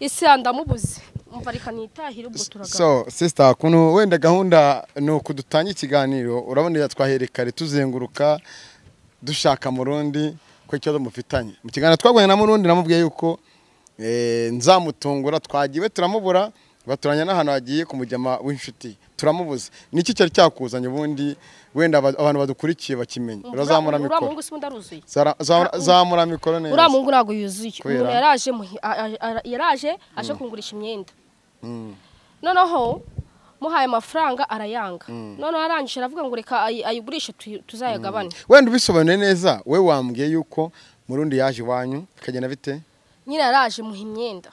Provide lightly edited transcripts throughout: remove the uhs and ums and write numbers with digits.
Isi ndamubuze umva reka nitahire ubwo turagaruka. So sister kuntu wenda gahunda nuko dutanga ikiganiro urabona twaherekare tuzenguruka dushaka Murundi ko ikibazo mufitanye. Mu kiganiro twagwanye na Murundi namubwiye yuko nzamutungura twagiwe turamubura baturanya n'ahantu hagiye kumujyama w'inshuti turamubuze. Niki cyari cyakuzanye ubundi wenda abantu badukurikiye bakimenya. Urazamura mikoro. Uramungu se ndaruzuye. Zamura mikoro neza. Uramungu nago yuzuye. Umuntu yaraje yaraje aje kungurisha imyenda. Noneho muhaye amafaranga arayanga. Noneho arangije aravuga ngo reka ayigurishe tuzayagabane. Wenda ubisobanuye neza we wambwiye yuko Murundi yaje iwanyu bikagenda bite? Nyine yaraje muha imyenda.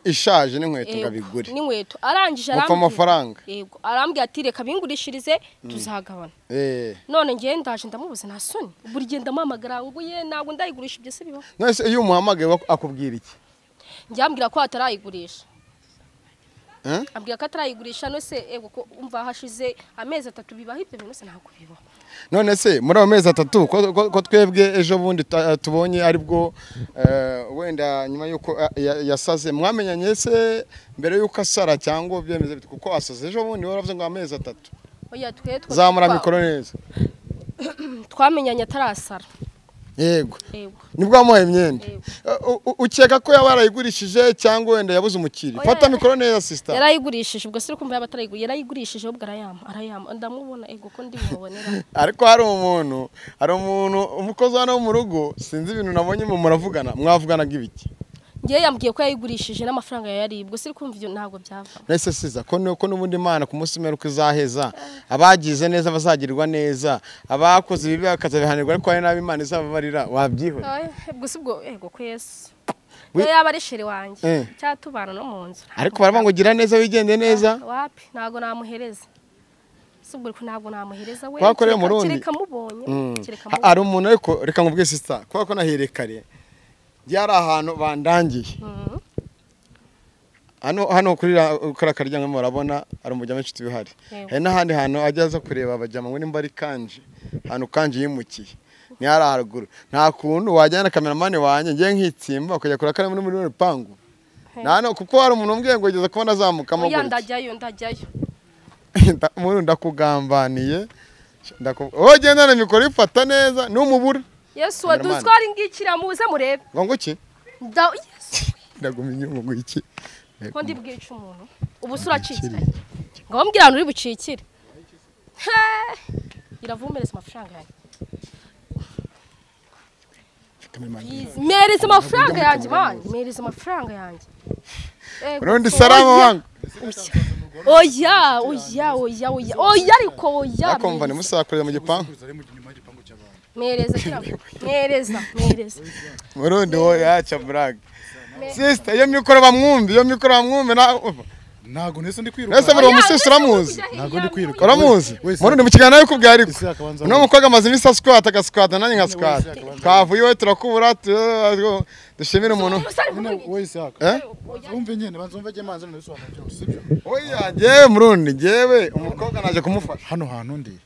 Ishaje n'inkweto ngabigure. N'inkweto arangije arambwira amafaranga. Yego arambwira ati reka bingurishirize tuzagabana. None ngiye ndaje ndamubuze nta soni. Buri gihe ndamamagara nguye ntabwo ndayigurisha ibyo se bibaho. None se iyo umuhamagaye akubwira iki? Njyambwira ko atarayigurisha. Ambwira ko atarayigurisha none se ego ko umva hashize amezi 3 bibaho ibyo bintu se ntabwo bibaho. None se muri ayo mezi 3 ko twebwe ejo bundi tubonye aribwo wenda nyuma yuko yasaze mwamenyanye se mbere yuko asara cyangwa byemeze bite kuko asaze ejo bundi waravuze ngo amezi 3. Oya twe zamura mikoro neza. Twamenyanye atarasara. Yego. Nibwo wamuhaye imyenda. Ukeka ko yaba yarayigurishije cyangwa wenda yabuze umukiri. Fata mikoro neza sister. Yarayigurishije ubwo siri kumva yabatarayigurishije yarayigurishije ubwo arayama ndamubona ego ko ndi mubonera. Ariko hari umuntu umukozi hano mu rugo sinzi ibintu nabonye mu muravugana mwavuganaga ibiki. Ngiye yambwiye ko yayigurishije n'amafaranga yari ubwo siri kumva ibyo ntago byava. Nese siza ko nuko nubundi Imana ku munsi umeruka izaheza abagize neza bazagirwa neza abakoze ibibi bakazabihanirwa ariko hari nabi Imana izababarira wabyihora. Ubwo si ubwo ego ko Yesu yaba ari shere wanjye cyatubana no mu nzu. Ariko baravuga ngo gira neza wigende neza. Wapi ntago namuhereza. Subwo ko ntago namuhereza we. Twakoreye Murundi. Kireka mubonye. Kireka mubonye. Ari umuntu ariko reka ngubwe sister kuko ko naherekare yari ahantu bandangiye. Hano kuri karakarya murabona ari umujyama inshuti bihari. Hari n'ahandi hantu ajya aza kureba abajyama ngo nimba ari kanje. Hano kanje yimukiye. Ni hari haruguru. Nta kuntu wajyana cameraman wanye ngiye nkitsimba ukajya kura kare muri rupangu. Nano kuko hari umuntu umbwiye ngo igeze kubona azamukamo gutya. Ndajyayo ndajyayo. Muri ndakugambaniye. Ndako genda na mikoro ifata neza numubura. Yesu wadutwara ingikira muze murebe. Ngo nguki? Nda Yesu. Ndagumye ngo iki? Ko ndi bwica umuntu. Ubu suracikira. Ngo mbwira uri bucikire. Iravumereza amafaranga yanjye. Mereza amafaranga yanjye man, mereza amafaranga yanjye. Murundi salama wangu. Oya oya oya oya oya ariko oya. Akomva ni musakorera mu gipangu. Mereza mereza mereza. Murundi wo yacha brag. Sister iyo mikoro bamwumve iyo mikoro bamwumve na ntago nese ndi kwiruka. Nese muri umusisi uramuzi. Ntago ndi kwiruka. Uramuzi. Murundi mu kiganiro yuko bwari ariko. No mukobwa amaze imisi squat agasquat nanjye nka squat. Twavuye iwe turakubura dushimira umuntu. Wese yaka. Umve nyene banzumve je manze nabisobanura byose sibyo. Oya ngewe Murundi ngewe umukobwa naje kumufasha. Hano hantu ndi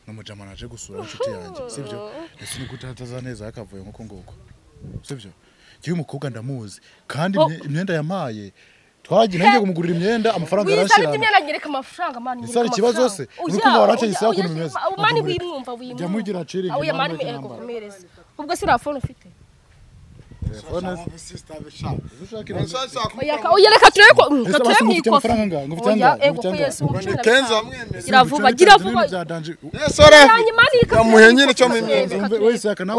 numujama naje gusura inshuti yanjye sibyo. Ese ni gutataza neza yakavuye nkuko nguko. Sibyo. Giye umukobwa ndamuzi kandi imyenda yamaye twagiye nanjye kumugurira imyenda amafaranga yarashira. Wiza imyenda nyereka amafaranga mani. Ese ikibazo se uri kumva warace isaha kuntu bimeze. Mani wimwumva wimwumva. Jya mugira acire. Oya mani ego kumereza. Ubwo se phone ufite? Oya reka turebe ko turebe mu ikofi. Oya ego ko Yesu Gira gira vuba. Yesu yamuhe nyine cyo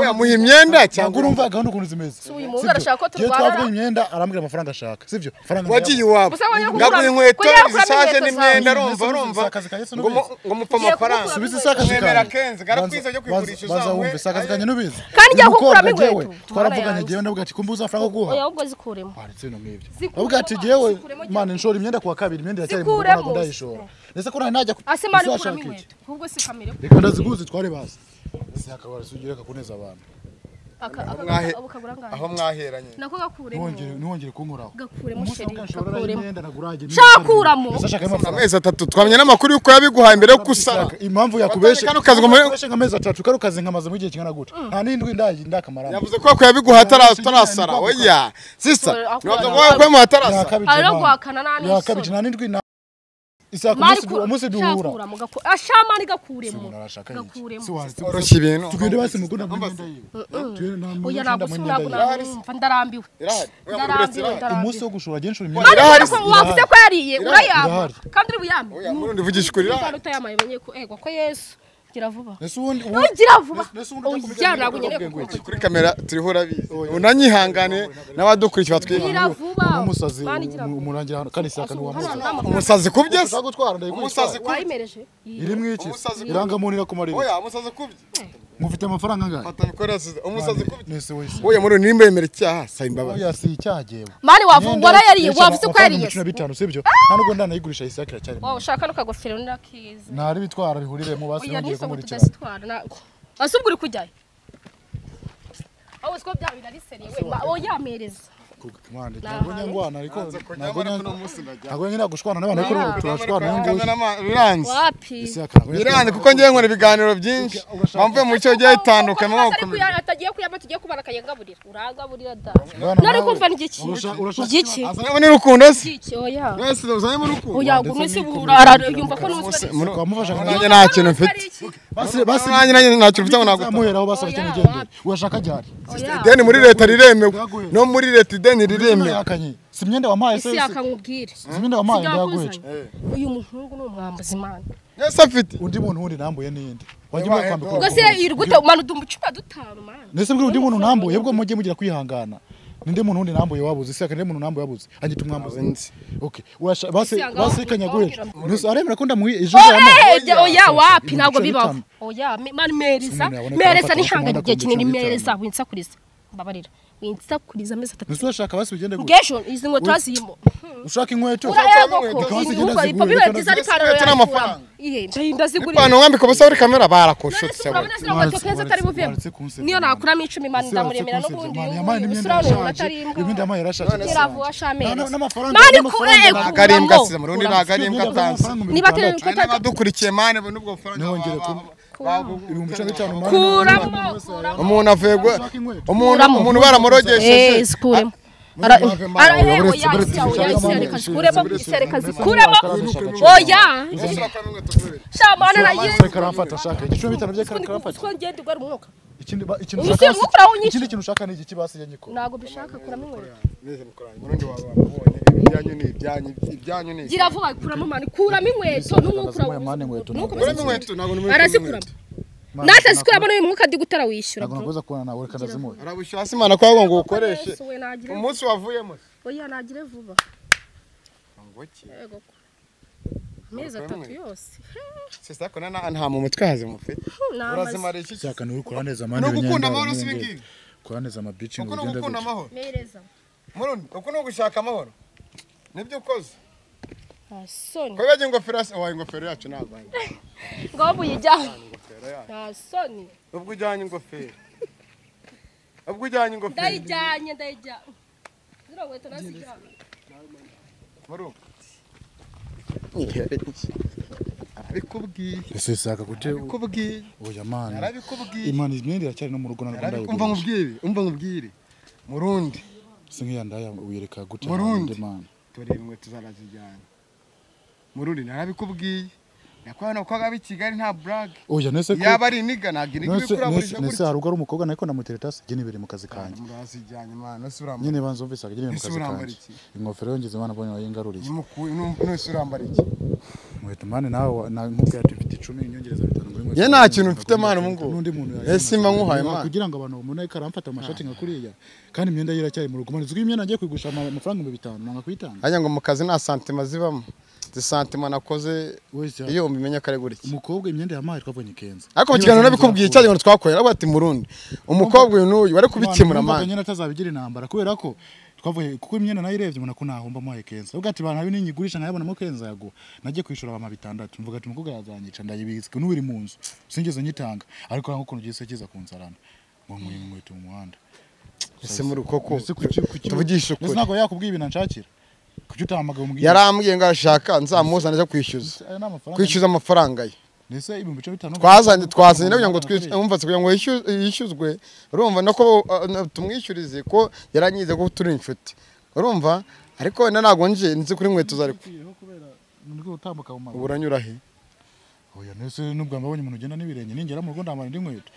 yamuha imyenda cyangwa urumva gahunda ukuntu zimeze. Uyu muhungu arashaka ko turwana. Twavuga imyenda arambwira amafaranga ashaka sivyo? Wagiye iwabo ngaguha inkweto zishaje n'imyenda urumva urumva ngo mupfa amafaranga. Subiza isakazi kanjye. Garakwiza cyo kwigurisha uzawe. Wumve isakazi kanjye nubizi. Kandi njya gukuramo inkweto. Twaravuganye jewe ndavuga ati kumbuza amafaranga guha. Oya ahubwo zikuremo. Waretse no mwibyo. Avuga ati jewe mane nshora imyenda kuwa kabiri imyenda yacyari mu rugo ndayishora. Nese ko nari najya ase mane kuramo inkweto. Ahubwo si kamere. Reka ndaziguze tware bazi. Ese akabara sugira kakuneza abantu. Aho mwaheranye nako gakuremo ntiwongere kunkoraho gakuremo sheri gakuremo shakuramo amezi 3 twamenye n'amakuru yuko yabiguhaye mbere yo kusara impamvu yakubeshe kano kazi ngo amezi 3 kano kazi nkamaze mu gihe kingana gute nta n'indwi ndakamara yavuze ko yabiguhaye atarasara oya sister ntabwo ko atarasara aragwakana nani yakabije nta n'indwi Isaka umunsi duhura ashamani gakuremo gakuremo oroshya ibintu tugende basi mugunda mwenda yiwe oya nagusumva ndarambiwe umunsi wo gushora genshura imyenda irahari wavuze ko yariye urayama kandi uri buyame oya murundi vugisha ukuri irahari utayamaye banye ko ego ko Yesu gira vuba nese ubundi gira vuba oya nagunyene kuri kamera turiho urabizi unanyihangane n'abadukurikiye batwigira umusazi umurangira hano kandi Isaka ni wa umusazi kubye se umusazi wayimereje iri mwiki irangamuntu irakumarira oya umusazi kubye mufite amafaranga angahe fata mikoro umusazi kubye nese wese oya muri nimba yemera icyaha saba imbabazi oya si icyaha jewe mani wavuga yariye wavuze ko yariye 15 sibyo nta nubwo ndanayigurisha Isaka iracyari wowe ushaka no kagofero n'akiza ntari bitwara bihuriremo basi ngiye kumurikira asubwo uri kujyayo aho siko byabira ari seriye we oya mereza ntabwo nyangwana ariko ntabwo nyina gushwana n'abantu ariko turashwana biranze biranze kuko ngiye nkora ibiganiro byinshi mpamvuye mu cyo gihe itandukanye atagiye kuyama tugiye kubara akayagaburira uragaburira da nari kumva n'igiki igiki azanye muri rukundo se igiki oya wese uzanye muri rukundo oya ngo yumva ko n'umusore wamufasha nanjye nta kintu mfite basi basi nanjye nta kintu mfite ngo naguheraho basaba cyane gende urashaka ryari ideni muri leta riremewe no muri leta ideni riremewe si imyenda wampaye se isi yakangubwire si imyenda wampaye ndayaguheje uyu muhungu ni umwambuzi Imana yese afite undi muntu wundi nambuye n'iyindi wajya ugiye kwambika ubwo se irigute manu dumba dutanu mana nese mbwira undi muntu nambuye bwo mujye mugira kwihangana ninde muntu wundi nambuye wabuze isi akande muntu nambuye wabuze anyita umwambuzi okay urasha basi basi kanyaguheje nese aremera ko ndamuhi ejo oya wapi ntabwo bibaho oya mani mereza mereza nihanganye igihe kinini mereza winsakuriza mbabarira winsakuriza amezi 3 nese urashaka basi bigende gute ngesho izi nkweto azimo ushaka inkweto ipantaro mwambika ubusa kuri kamera barakoshotse niyo nakuramo 10 mani ndamuremera n'ubundi ntabwo ari imbwa size murundi ntabwo ari imbwa atanze n'abadukurikiye mani n'ubwo bufaranga umuntu avuye umuntu baramurogesheje ikindi kintu ushaka ni igiki basi nyiko ntago bishaka kuramo inkweto gira vuba kuramo mani kuramo inkweto n'umwuka arazikuramo natazikuramo n'uyu mwuka ndi gutara wishyura ntabwo nagoza kubona nawe reka ndazimuhe arabushyira hasi imana ko ngo ukoreshe umunsi wavuyemo oya nagire vuba yego amezi 3 yose sisa ko nta mu mutwe hazi mufite urazimara iki cyaka ni ukora neza mani no gukunda amahoro si bingibi ukora neza ama bitch ngo ugende gukunda amahoro mereza murundi uko no gushaka amahoro nibyo ukoze soni ko baje ingofero wa ingofero yacu ntabwo ngo buyijyane nta soni ubwo ujyanye ingofero ubwo ujyanye ingofero ndayijyanye ndayijyanye zino nkweto nazijyanye murundi arabikubwiye ese Isaka gute arabikubwiye oya mana arabikubwiye imana imyenda iracyari no mu rugo narwo ndayigurisha umva nkubwire umva nkubwire murundi se nk'iya ndaya uyereka gute murundi mana dore inkweto zarazijyanye murundi narabikubwiye nakwana ko abi Kigali nta brag oya nese ko yaba ari iniga ntabwo iniga ibikuraburisha gutya nese harugo ari umukobwa nako namutereta se gene biri mu kazi kanjye murazijyanye mana nese urambara nyine banza umvise gene biri mu kazi kanjye ingofero yongeze imana mbonye wayingaruriye nese urambara iki muheto mane nawe nkubwiye ati mfite 10 inyongereza 5 ngo ye nta kintu mfite mana ubu ngubu n'undi muntu ese mba nkuhaye mana kugira ngo abantu bamune karamfata amashati nka kuriya kandi imyenda ye iracyari mu rugo mana uzwi imyenda ngiye kuyigurisha amafaranga 5000 nanga kuyitanga hanya ngo mu kazi nta santima zibamo zisantima nakoze iyo umenya kare gutya umukobwa imyenda yamaye twavunye kenza ariko mu kiganiro nabikubwiye cyaje ngo twakorera aravuga ati murundi umukobwa uyu n'uyu bari kubikemura mana nyine atazabigira intambara kubera ko twavuye kuko imyenda nayirebye mbona ko nahomba muhaye kenza ubwo ati bantu ninyigurisha nkayabonamo kenza yago nagiye kwishura abama 6 mvuga ati umukobwa yazanyica ndayibitswe n'ubiri mu nzu singeze nyitanga ariko nko ukuntu gisekeza kunsarana Ngo nkuye inkweto mu muhanda. Ese muri koko tuvugishe ukuri. Ese ntabwo yakubwiye ibintu anshakira? Kuki utahamagaye umubwira? Yarambwiye ngo arashaka nzamuzane aje kwishyuza. Kwishyuza amafaranga ye. Nese 5000 twazanye kugira ngo twumva kugira ngo yishyuzwe, urumva nako tumwishyurize ko yaranyize ko turi inshuti. Urumva ariko wenda ntago nje nzi kuri inkweto zari ko. Uranyura he? Oya nese nubwo mbabonye umuntu ugenda n'ibirenge ningera mu rugo ndambara indi nkweto.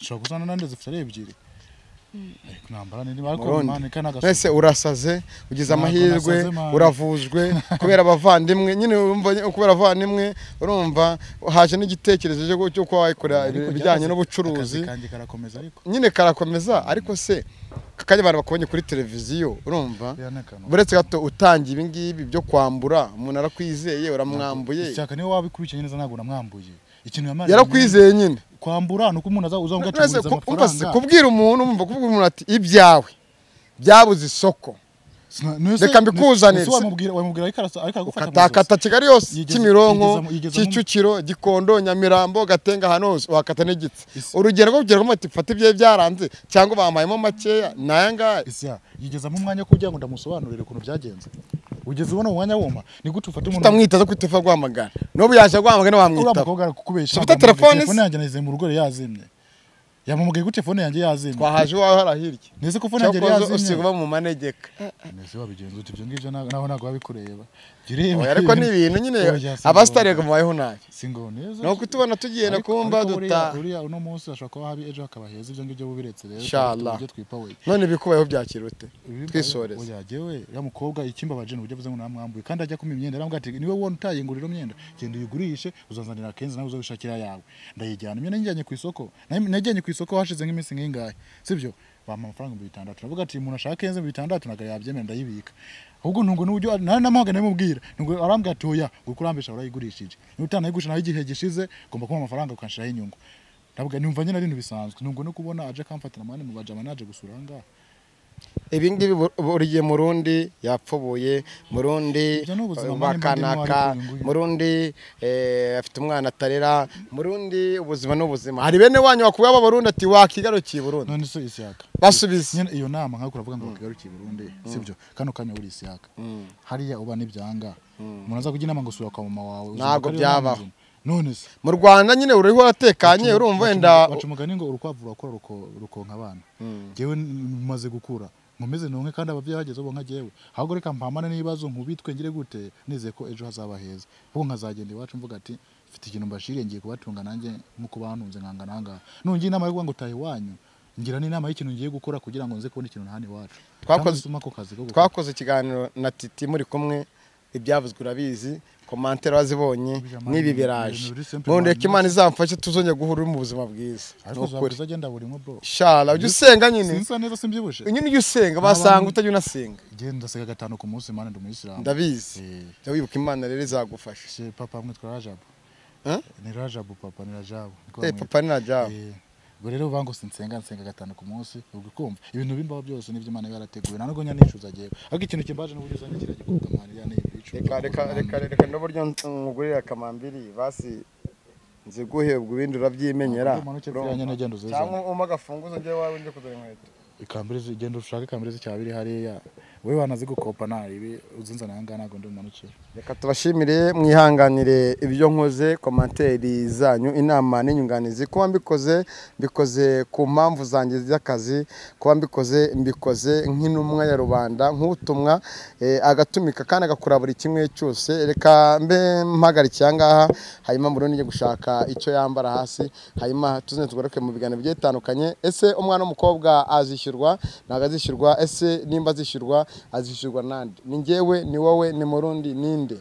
Nshobora kuzana nande zifite ari ebyiri. Ariko nambara n'indi ariko mane kana gasa. Nese urasaze ugize amahirwe uravujwe kubera abavandimwe nyine urumva kubera abavandimwe urumva haje n'igitekerezo cyo ko wayikora ibijyanye n'ubucuruzi. Kandi karakomeza ariko. Nyine karakomeza ariko se kakajya abantu bakubonye kuri televiziyo urumva buretse gato utangiye ibi ngibi byo kwambura umuntu arakwizeye uramwambuye. Icyaka niwe wabikurikiye neza ntabwo namwambuye. Ikintu yamara yarakwizeye nyine. Kwambura nuko umuntu aza uzamubwira ati amafaranga. Kubwira umuntu umva kuvuga umuntu ati ibyawe byabuze isoko. Reka mbikuzanire. Wamubwira ariko aragufata. Katakata Kigali yose Kimironko, Kicukiro, Gikondo, Nyamirambo, Gatenga hano hose wakata n'igitsi. Urugero rwo kugira ngo ati fata ibye byaranze cyangwa bamayemo makeya naya ngaya. Isya yigezamo umwanya kugira ngo ndamusobanurire ukuntu byagenze. Ugeze ubona umwanya woma ni gute ufata umuntu utamwitaza kwitefa guhamagara. N'ubu yaje guhamagara wamwitaba. Uriya mukobwa arakukubesha. Ufite telefone yanjye nayize mu rugo yazimye. Yamumugaye gute telefone yanjye yazimye? Twahaje iwawe hara hirya. Nese ko phone yanjye yazimye. Usiga mu manegeka. Nese wabigenza ute ibyo ngibyo naho ntago babikureba. Gireba. Ariko ni ibintu nyine abastari bamubayeho nabi. Singo neza. No kutubona tugenda kumba duta. Uriya uno munsi ashobora kuba habi ejo hakaba heza ibyo ngibyo bubiretse rero. Ibyo twipawe. None bikubayeho byakira ute? Twisoreze. Oya jewe ya mukobwa ikimbabaje n'uburyo avuze ngo namwambuye kandi ajya kumpa imyenda arambwira ati niwe wone utayingurira imyenda genda uyigurishe uzanzanira kenzi nawe uzabishakira yawe. Ndayijyana imyenda njyanye ku isoko. Najyanye ku isoko hashize nk'iminsi nk'ingahe sibyo bampa amafaranga 6,000 navuga ati umuntu ashaka kenze 6,000 naga yabyemera ndayibika ahubwo ntungo n'uburyo nanamuhaga namubwira ntungo arambwira ati oya ngo kurambesha urayigurishije niba utanayigurisha naho igihe gishize ngomba kumuha amafaranga ukanshiraho inyungu ndavuga numva nyine ari ibintu bisanzwe ntungo no kubona aje akamfatira mani mu bajama naje gusura ngaha. Ibi ngibi buri gihe Murundi yapfubuye, Murundi bakanaka, Murundi afite umwana atarera, Murundi ubuzima n'ubuzima. Hari bene wanyu bakuye Abarundi ati wakigarukiye Burundi. None se Isiyaka. Basubize. Nyine iyo nama nka kuravuga ngo wakigarukiye Burundi, sibyo? Kano kanya uri Isiyaka. Hariya uba nibyanga. Umuntu aza kugira inama ngo sura kwa mama wawe. Ntago byabaho. None se mu Rwanda nyine uriho uratekanye urumva wenda baca umugani ngo urukwavu rurakora rukonka abana. Jewe maze gukura nkomeze nonke kandi abavyeyi bageze bo nka jewe ahubwo reka mpamane n'ibibazo nkubitwe ngire gute nizeye ko ejo hazaba heza ahubwo nkazagenda iwacu mvuga ati mfite ikintu mbashiriye ngiye kubatunga nanjye nkuko bantunze nkanga nanga nungiye inama yo kuvuga ngo tahe iwanyu ngira n'inama y'ikintu ngiye gukora kugira ngo nze kubona ikintu ntahani iwacu. Twakoze ikiganiro na Titi muri kumwe ibyavuzwe urabizi commentaire wazibonye n'ibi biraje none reka Imana izamfashe tuzongera guhura mu buzima bwiza. Ariko uzagenda buri mwe bro. Inshallah ujye usenga nyine. Sinsa neza simbyibushe. Nyine ujye usenga basanga utajya unasenga. Genda senga gatanu ku munsi Imana ndi umuyisilamu. Ndabizi. Jya wibuka Imana rero izagufasha. Se papa mwitwa Rajabu. Ni Rajabu papa ni Rajabu. Papa ni Rajabu. Ubwo rero uvango sinsenga nsenga gatanu ku munsi ubwo kumva ibintu bimbaho byose nivyo Imana yarateguye nta nubwo nyanicuza jewe ariko ikintu kimbaje n'uburyo uzanye kiriya gikobwa mani ya nibicu. Reka n'uburyo nkugurira kamambiri basi nziguhe ubwo ibindi urabyimenyera cyangwa umpa agafunguzo njye wawe njye kuzana inkweto ikambiri zigenda ushaka ikambiri z'icyabiri hariya wewe wanazi gukopa nari ibi uzinzana aha ngaha ntabwo ndi bumanukire. Reka tubashimire mwihanganire ibyo nkoze komanteri zanyu inama n'inyunganizi kuba mbikoze ku mpamvu zanjye z'akazi kuba mbikoze nk'intumwa ya rubanda nk'utumwa agatumika kandi agakora buri kimwe cyose. Reka mbe mpagarikiye aha ngaha hanyuma Murundi njye gushaka icyo yambara hasi hanyuma tuzine tugaruke mu biganiro bigiye bitandukanye. Ese umwana w'umukobwa azishyurwa ntabwo azishyurwa? Ese nimba azishyurwa azishyurwa nande? Ni njyewe ni wowe ni Murundi ninde?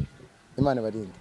Imana ibarinde.